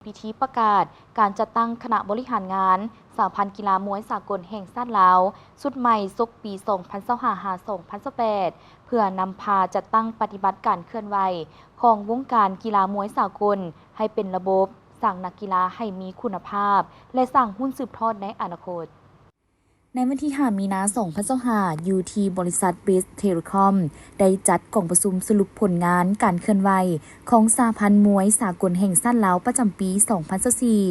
ພິທີປະກາດການຈັດຕັ້ງຄະນະບໍລິຫານງານສະຫະພັນກິລາມວຍສາກົນແຫ່ງຊາດລາວ ຊຸດໃໝ່ສົກປີສອງພັນຊາວຫ້າ ຫາ ສອງພັນຊາວແປດ ເພື່ອນຳພາຈັດຕັ້ງປະຕິບັດການເຄື່ອນໄຫວຂອງວົງການກິລາມວຍສາກົນໃຫ້ເປັນລະບົບ, ສ້າງນັກກິລາໃຫ້ມີຄຸນນະພາບ ແລະ ສ້າງຮຸ່ນສືບທອດໃນອະນາຄົດ. ໃນວັນທີຫ້າ ມີນາ ສອງພັນຊາວຫ້າ ຢູ່ທີ່ບໍລິສັດ Best Telecom ໄດ້ຈັດກອງປະຊຸມສະຫຼຸບຜົນງານການເຄື່ອນໄຫວຂອງສະຫະພັນມວຍສາກົນແຫ່ງຊາດລາວ ປະຈຳປີສອງພັນຊາວສີ່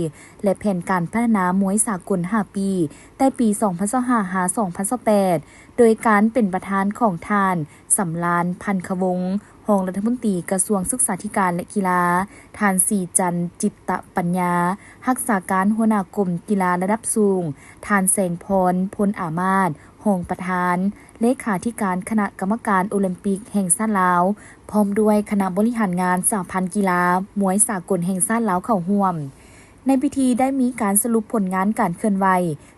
ແລະ ແຜນການພັດທະນາມວຍສາກົນຫ້າປີ ແຕ່ປີສອງພັນຊາວຫ້າ ຫາ ສອງພັນຊາວແປດ ໂດຍການເປັນປະທານຂອງທ່ານ ສຳລານ ພັນຄະວົງ ຮອງລັດຖະມົນຕີກະຊວງສຶກສາທິການ ແລະ ກິລາ, ທ່ານ ສີຈັນ ຈິດຕະປັນຍາ ຮັກສາການຫົວໜ້າກົມກິລາລະດັບສູງ, ທ່ານ ແສງພອນ ພົນອາມາດ ຮອງປະທານ, ເລຂາທິການຄະນະກຳມະການໂອລິມປິກແຫ່ງຊາດລາວ, ພ້ອມດ້ວຍຄະນະບໍລິຫານງານສະຫະພັນກິລາມວຍສາກົນແຫ່ງຊາດລາວເຂົ້າຮ່ວມ. ໃນພິທີໄດ້ມີການສະຫຼຸບຜົນງານການເຄື່ອນໄຫວ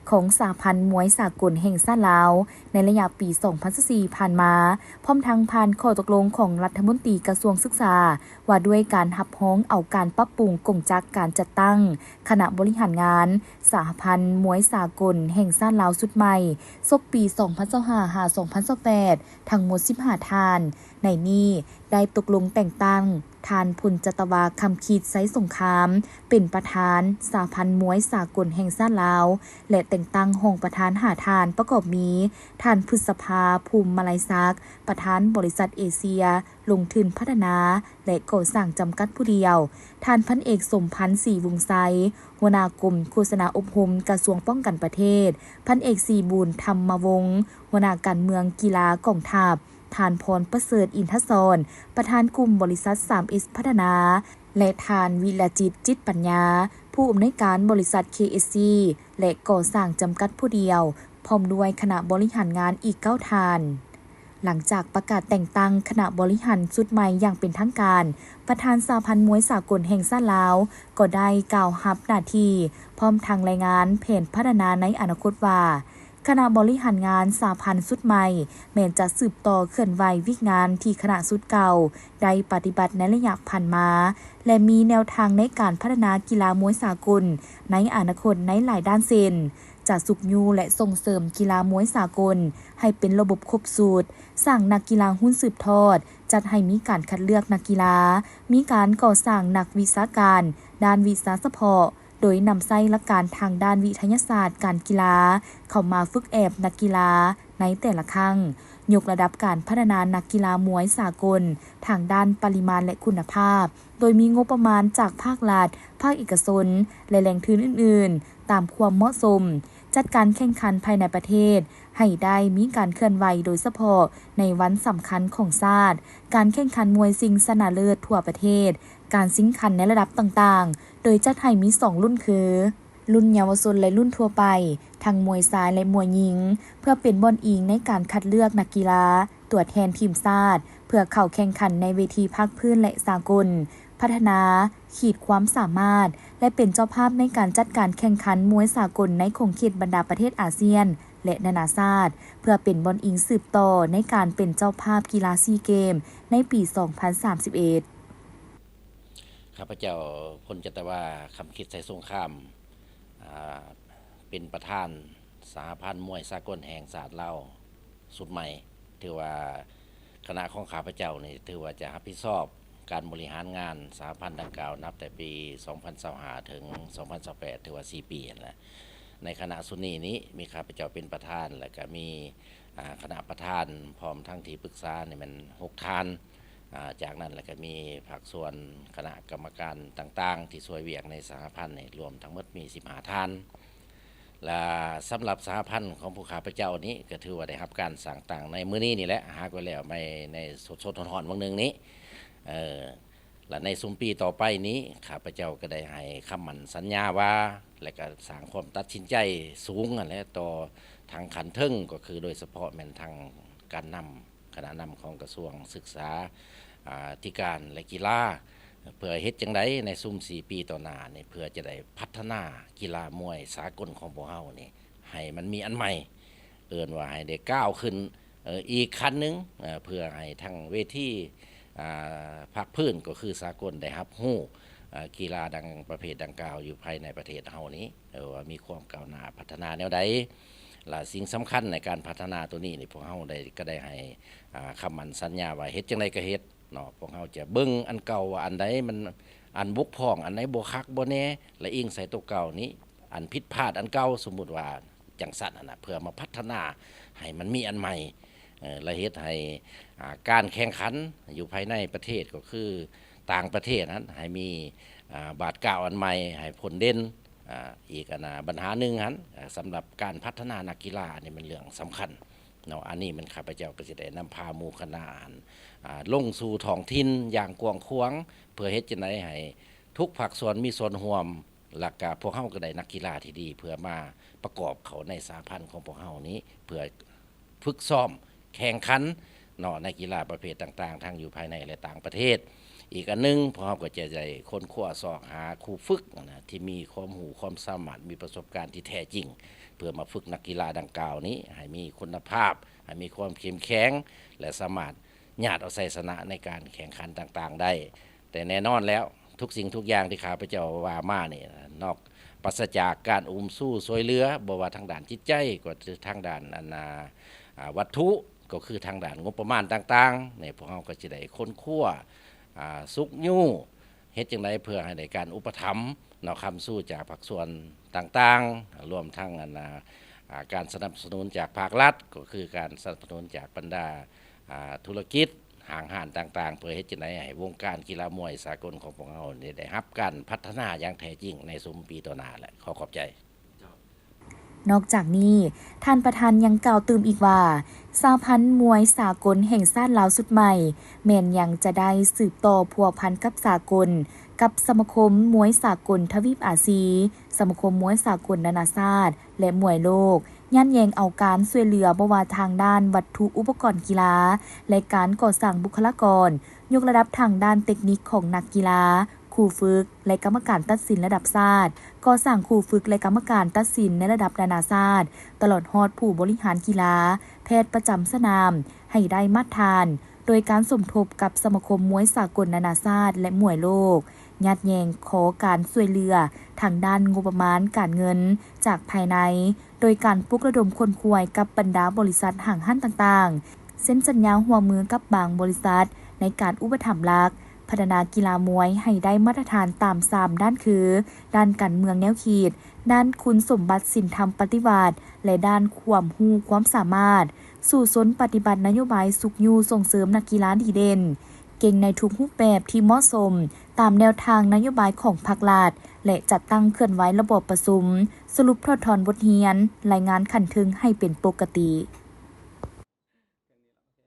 ຂອງສະຫະພັນມວຍສາກົນແຫ່ງຊາດລາວ ໃນໄລຍະປີສອງພັນຊາວສີ່ຜ່ານມາ, ພ້ອມທັງຜ່ານຂໍ້ຕົກລົງຂອງລັດຖະມົນຕີກະຊວງສຶກສາ ວ່າດ້ວຍການຮັບຮອງເອົາການປັບປຸງກົງຈັກການຈັດຕັ້ງຄະນະບໍລິຫານງານສະຫະພັນມວຍສາກົນແຫ່ງຊາດລາວຊຸດໃໝ່ ສົກປີສອງພັນຊາວຫ້າ ຫາ ສອງພັນຊາວແປດ ທັງໝົດສິບຫ້າທ່ານ. ໃນນີ້ໄດ້ຕົກລົງແຕ່ງຕັ້ງທ່ານ ພົນຈັດຕະວາ ຄຳຄິດ ໄຊສົງຄາມ ເປັນປະທານສະຫະພັນມວຍສາກົນແຫ່ງຊາດລາວ ແລະ ແຕ່ງຕັ້ງຮອງປະທານຫ້າທ່ານ ປະກອບມີ ທ່ານ ພຶດສະພາ ພູມມະໄລສັກ ປະທານບໍລິສັດເອເຊຍ ລົງທຶນພັດທະນາ ແລະ ກໍ່ສ້າງ ຈຳກັດຜູ້ດຽວ, ທ່ານ ພັນເອກ ສົມພັນ ສີວົງໄຊ ຫົວໜ້າກົມໂຄສະນາອົບຮົມ ກະຊວງປ້ອງກັນປະເທດ, ພັນເອກ ສີບຸນ ທຳມະວົງ ຫົວໜ້າການເມືອງກິລາກອງທັບ, ທ່ານ ພອນປະເສີດ ອິນທະສອນ ປະທານກຸ່ມບໍລິສັດ ສາມເອສ ພັດທະນາ ແລະ ທ່ານ ວິລະຈິດ ຈິດປັນຍາ ຜູ້ອຳນວຍການບໍລິສັດ ເຄເອສຊີ ແລະ ກໍ່ສ້າງ ຈຳກັດຜູ້ດຽວ ພ້ອມດ້ວຍຄະນະບໍລິຫານງານອີກເກົ້າທ່ານ. ຫຼັງຈາກປະກາດແຕ່ງຕັ້ງຄະນະບໍລິຫານຊຸດໃໝ່ຢ່າງເປັນທາງການ, ປະທານສະຫະພັນມວຍສາກົນແຫ່ງຊາດລາວ ກໍໄດ້ກ່າວຮັບໜ້າທີ່ ພ້ອມທັງລາຍງານແຜນພັດທະນາໃນອະນາຄົດວ່າ, ຄະນະບໍລິຫານງານສະຫະພັນຊຸດໃໝ່ ແມ່ນຈະສືບຕໍ່ເຄື່ອນໄຫວວຽກງານທີ່ຄະນະຊຸດເກົ່າໄດ້ປະຕິບັດໃນໄລຍະຜ່ານມາ ແລະ ມີແນວທາງໃນການພັດທະນາກິລາມວຍສາກົນໃນອະນາຄົດໃນຫຼາຍດ້ານເຊັ່ນ, ຈະຊຸກຍູ້ ແລະ ສົ່ງເສີມກິລາມວຍສາກົນໃຫ້ເປັນລະບົບຄົບຊຸດ, ສ້າງນັກກິລາຮຸ່ນສືບທອດ, ຈັດໃຫ້ມີການຄັດເລືອກນັກກິລາ, ມີການກໍ່ສ້າງນັກວິຊາການດ້ານວິຊາສະເພາະ, ໂດຍນຳໃຊ້ຫຼັກການທາງດ້ານວິທະຍາສາດການກິລາເຂົ້າມາຝຶກແອບນັກກິລາໃນແຕ່ລະຄັ້ງ, ຍົກລະດັບການພັດທະນານັກກິລາມວຍສາກົນທາງດ້ານປະລິມານ ແລະ ຄຸນນະພາບ, ໂດຍມີງົບປະມານຈາກພາກລັດ, ພາກເອກະຊົນ ແລະ ແຫຼ່ງທຶນອື່ນໆ ຕາມຄວາມເໝາະສົມ, ຈັດການແຂ່ງຂັນພາຍໃນປະເທດໃຫ້ໄດ້ມີການເຄື່ອນໄຫວ ໂດຍສະເພາະໃນວັນສຳຄັນຂອງຊາດ, ການແຂ່ງຂັນມວຍຊິງຊະນະເລີດທົ່ວປະເທດ, ການຊິງຂັນໃນລະດັບຕ່າງໆ, ໂດຍຈັດໃຫ້ມີສອງລຸ້ນຄື ລຸ້ນເຍົາວະຊົນ ແລະ ລຸ້ນທົ່ວໄປ, ທັງມວຍຊາຍ ແລະ ມວຍຍິງ, ເພື່ອເປັນບ່ອນອີງໃນການຄັດເລືອກນັກກິລາ ຕົວແທນທີມຊາດ ເພື່ອເຂົ້າແຂ່ງຂັນໃນເວທີພາກພື້ນ ແລະ ສາກົນ, ພັດທະນາຂີດຄວາມສາມາດ ແລະ ເປັນເຈົ້າພາບໃນການຈັດການແຂ່ງຂັນມວຍສາກົນໃນຂົງເຂດບັນດາປະເທດອາຊຽນ ແລະ ນານາຊາດ, ເພື່ອເປັນບ່ອນອີງສືບຕໍ່ໃນການເປັນເຈົ້າພາບກິລາຊີເກມໃນປີສອງພັນສາມສິບເອັດ. ຂ້າພະເຈົ້າ ພົນຈັດຕະວາ ຄຳຄິດ ໄຊສົງຄາມ ອາ ເປັນປະທານສະຫະພັນມວຍສາກົນແຫ່ງຊາດລາວຊຸດໃໝ່. ຖືວ່າຄະນະຂອງຂ້າພະເຈົ້ານີ້ ຖືວ່າຈະຮັບຜິດຊອບການບໍລິຫານງານສະຫະພັນດັ່ງກ່າວ ນັບແຕ່ປີສອງພັນຊາວຫ້າ ເຖິງສອງພັນຊາວແປດ ຖືວ່າສີ່ປີຫັ້ນແຫຼະ. ໃນຄະນະຊຸດນີ້ນີ້ ມີຂ້າພະເຈົ້າເປັນປະທານ ແລ້ວກະມີ ອາ ຄະນະປະທານ ພ້ອມທັງທີ່ປຶກສານີ້ແມ່ນຫົກທ່ານ. ອາ ຈາກນັ້ນແລ້ວກໍມີພາກສ່ວນຄະນະກຳມະການຕ່າງໆ ທີ່ຊ່ວຍວຽກໃນສະຫະພັນນີ້ ລວມທັງໝົດມີສິບຫ້າທ່ານ ແລະ ສຳລັບສະຫະພັນຂອງພວກຂ້າພະເຈົ້ານີ້ ກໍຖືວ່າໄດ້ຮັບການສ້າງຕັ້ງໃນມື້ນີ້ນີ້ແຫຼະ ຫາກໍແລ້ວໃໝ່ໃນສົດໆຮ້ອນໆຫວ່າງໜຶ່ງນີ້ ເອີ ແລະ ໃນຊຸມປີຕໍ່ໄປນີ້ ຂ້າພະເຈົ້າກໍໄດ້ໃຫ້ຄຳໝັ້ນສັນຍາວ່າ ແລະ ກໍສ້າງຄວາມຕັດສິນໃຈສູງຫັ້ນແຫຼະ ຕໍ່ທາງຂັ້ນເທິງ ກໍຄືໂດຍສະເພາະແມ່ນທາງການນຳ ຄະນະນຳຂອງກະຊວງສຶກສາ ອາ ທິການ ແລະ ກິລາ ເພື່ອເຮັດຈັ່ງໃດໃນຊຸມສີ່ປີຕໍ່ໜ້ານີ້ ເພື່ອຈະໄດ້ພັດທະນາກິລາມວຍສາກົນຂອງພວກເຮົານີ້ ໃຫ້ມັນມີອັນໃໝ່ ເອີ້ນວ່າໃຫ້ໄດ້ກ້າວຂຶ້ນ ເອີ ອີກຂັ້ນໜຶ່ງ ເອີ ເພື່ອໃຫ້ທັງເວທີ ອາ ພາກພື້ນ ກໍຄືສາກົນ ໄດ້ຮັບຮູ້ ເອີ ກິລາດັ່ງ ປະເພດດັ່ງກ່າວຢູ່ພາຍໃນປະເທດເຮົານີ້ ເອີ ວ່າມີຄວາມກ້າວໜ້າພັດທະນາແນວໃດ ແລະ ສິ່ງສຳຄັນໃນການພັດທະນາໂຕນີ້ນີ້ ພວກເຮົາໄດ້ ກໍໄດ້ໃຫ້ ອ່າ ຄຳໝັ້ນສັນຍາວ່າເຮັດຈັ່ງໃດກໍເຮັດເນາະ. ພວກເຮົາຈະເບິ່ງອັນເກົ່າວ່າອັນໃດມັນ ອັນບົກຜ່ອງ ອັນໃດບໍ່ຄັກບໍ່ແນ່ ແລະ ອີງໃສ່ໂຕເກົ່ານີ້ ອັນຜິດພາດອັນເກົ່າ ສົມມຸດວ່າຈັ່ງຊັ້ນຫັ້ນນະ ເພື່ອມາພັດທະນາໃຫ້ມັນມີອັນໃໝ່ ເອີ ແລະ ເຮັດໃຫ້ ອ່າ ການແຂ່ງຂັນຢູ່ພາຍໃນປະເທດ ກໍຄືຕ່າງປະເທດຫັ້ນ ໃຫ້ມີ ອ່າ ບາດກ້າວອັນໃໝ່ ໃຫ້ພົ້ນເດັ່ນ. ອ່າ ອີກອັນນະ ບັນຫາໜຶ່ງຫັ້ນ ອ່າ ສຳລັບການພັດທະນານັກກິລານີ້ແມ່ນເລື່ອງສຳຄັນເນາະ. ອັນນີ້ແມ່ນຂ້າພະເຈົ້າກໍຊິໄດ້ນຳພາໝູ່ຄະນະຫັ້ນ ອ່າ ລົງສູ່ທ້ອງຖິ່ນຢ່າງກວ້າງຂວາງ ເພື່ອເຮັດຈັ່ງໃດໃຫ້ທຸກພາກສ່ວນມີສ່ວນຮ່ວມ ແລ້ວກະພວກເຮົາກໍໄດ້ນັກກິລາທີ່ດີ ເພື່ອມາປະກອບເຂົ້າໃນສະຫະພັນຂອງພວກເຮົານີ້ ເພື່ອຝຶກຊ້ອມແຂ່ງຂັນເນາະ ໃນກິລາປະເພດຕ່າງໆ ທັງຢູ່ພາຍໃນ ແລະ ຕ່າງປະເທດ. ອີກອັນໜຶ່ງ ພວກເຮົາກໍຈະໄດ້ຄົ້ນຄວ້າຊອກຫາຄູຝຶກນະ ທີ່ມີຄວາມຮູ້ຄວາມສາມາດ ມີປະສົບການທີ່ແທ້ຈິງ ເພື່ອມາຝຶກນັກກິລາດັ່ງກ່າວນີ້ໃຫ້ມີຄຸນນະພາບ ໃຫ້ມີຄວາມເຂັ້ມແຂງ ແລະ ສາມາດຍາດເອົາໄຊຊະນະໃນການແຂ່ງຂັນຕ່າງໆໄດ້. ແຕ່ແນ່ນອນແລ້ວ ທຸກສິ່ງທຸກຢ່າງທີ່ຂ້າພະເຈົ້າວ່າມານີ້ ນອກປາສະຈາກການອຸມຊູຊ່ວຍເຫຼືອ ບໍ່ວ່າທາງດ້ານຈິດໃຈ ກໍຄືທາງດ້ານອັນນາ ອ່າ ວັດຖຸ ກໍຄືທາງດ້ານງົບປະມານຕ່າງໆນີ້ ພວກເຮົາກໍຈະໄດ້ຄົ້ນຄວ້າ ອ່າ ຊຸກຍູ້ ເຮັດຈັ່ງໃດເພື່ອໃຫ້ໄດ້ການອຸປະຖຳເນາະ ຄ້ຳຊູຈາກພາກສ່ວນຕ່າງໆ ລວມທັງອັນນາ ອ່າ ການສະໜັບສະໜູນຈາກພາກລັດ ກໍຄືການສະໜັບສະໜູນຈາກບັນດາ ອ່າ ທຸລະກິດ ຫ້າງຮ້ານຕ່າງໆ ເພື່ອເຮັດຈັ່ງໃດໃຫ້ວົງການກິລາມວຍສາກົນຂອງພວກເຮົານີ້ໄດ້ຮັບການພັດທະນາຢ່າງແທ້ຈິງໃນຊຸມປີຕໍ່ໜ້າ ແລະ ຂໍຂອບໃຈ. ນອກຈາກນີ້, ທ່ານປະທານຍັງກ່າວຕື່ມອີກວ່າ ສະຫະພັນມວຍສາກົນແຫ່ງຊາດລາວຊຸດໃໝ່ ແມ່ນຍັງຈະໄດ້ສືບຕໍ່ພົວພັນກັບສາກົນ, ກັບສະມາຄົມມວຍສາກົນທະວີບອາຊີ, ສະມາຄົມມວຍສາກົນນານາຊາດ ແລະ ມວຍໂລກ, ຍາດແຍ່ງເອົາການຊ່ວຍເຫຼືອບໍ່ວ່າທາງດ້ານວັດຖຸອຸປະກອນກິລາ ແລະ ການກໍ່ສ້າງບຸກຄະລາກອນ, ຍົກລະດັບທາງດ້ານເຕັກນິກຂອງນັກກິລາ, ຄູຝຶກ ແລະ ກຳມະການຕັດສິນລະດັບຊາດ, ກໍ່ສ້າງຄູຝຶກ ແລະ ກຳມະການຕັດສິນໃນລະດັບນານາຊາດ, ຕະຫຼອດຮອດຜູ້ບໍລິຫານກິລາ, ແພດປະຈຳສະໜາມ ໃຫ້ໄດ້ມາດຖານ, ໂດຍການສົມທົບກັບສະມາຄົມມວຍສາກົນນານາຊາດ ແລະ ມວຍໂລກ, ຍາດແຍ່ງຂໍການຊ່ວຍເຫຼືອທາງດ້ານງົບປະມານການເງິນຈາກພາຍໃນ, ໂດຍການປຸກລະດົມຂົນຂວາຍກັບບັນດາບໍລິສັດຫ້າງຮ້ານຕ່າງໆ, ເຊັນສັນຍາຮ່ວມມືກັບບາງບໍລິສັດໃນການອຸປະຖຳຫຼັກ ພັດທະນາກິລາມວຍໃຫ້ໄດ້ມາດຕະຖານຕາມສາມດ້ານຄື ດ້ານການເມືອງແນວຄິດ, ດ້ານຄຸນສົມບັດສິນທຳປະຕິວັດ ແລະ ດ້ານຄວາມຮູ້ຄວາມສາມາດ, ສູ້ຊົນປະຕິບັດນະໂຍບາຍຊຸກຍູ້ສົ່ງເສີມນັກກິລາດີເດັ່ນ, ເກັ່ງໃນທຸກຮູບແບບທີ່ເໝາະສົມ ຕາມແນວທາງນະໂຍບາຍຂອງພັກລັດ ແລະ ຈັດຕັ້ງເຄື່ອນໄຫວລະບອບປະຊຸມ, ສະຫຼຸບຖອດຖອນບົດຮຽນ, ລາຍງານຂັ້ນເທິງໃຫ້ເປັນປົກກະຕິ.